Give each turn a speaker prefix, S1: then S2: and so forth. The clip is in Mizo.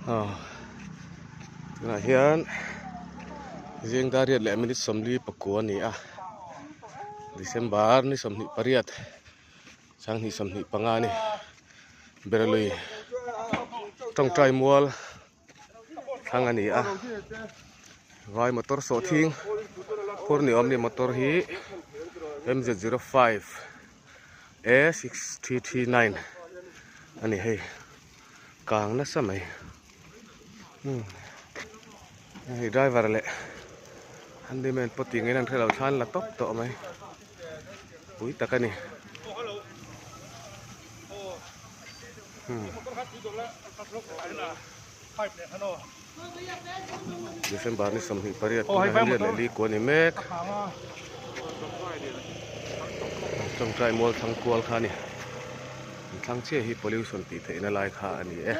S1: Aw tunah hian zing dar riat leh minute 44 a ni a December ni 28 sanghnih 25 a ni Berlui tawngtai mual thlang a ni a vai motor sawhthing phur ni awm ni motor hi M Z 05 A 6339 a ni hei. Kang nasa mai umm hei driver leh handyman pawh tih ngei an hrelo thla an la tawp tawh mai pui tak a ni umm December ni 28 tunah hian riat leh li kuah a ni mek tawngtai mual thlang kual kha a ni. An thlang chiah hi pollution tih theihna lai kha a ni e.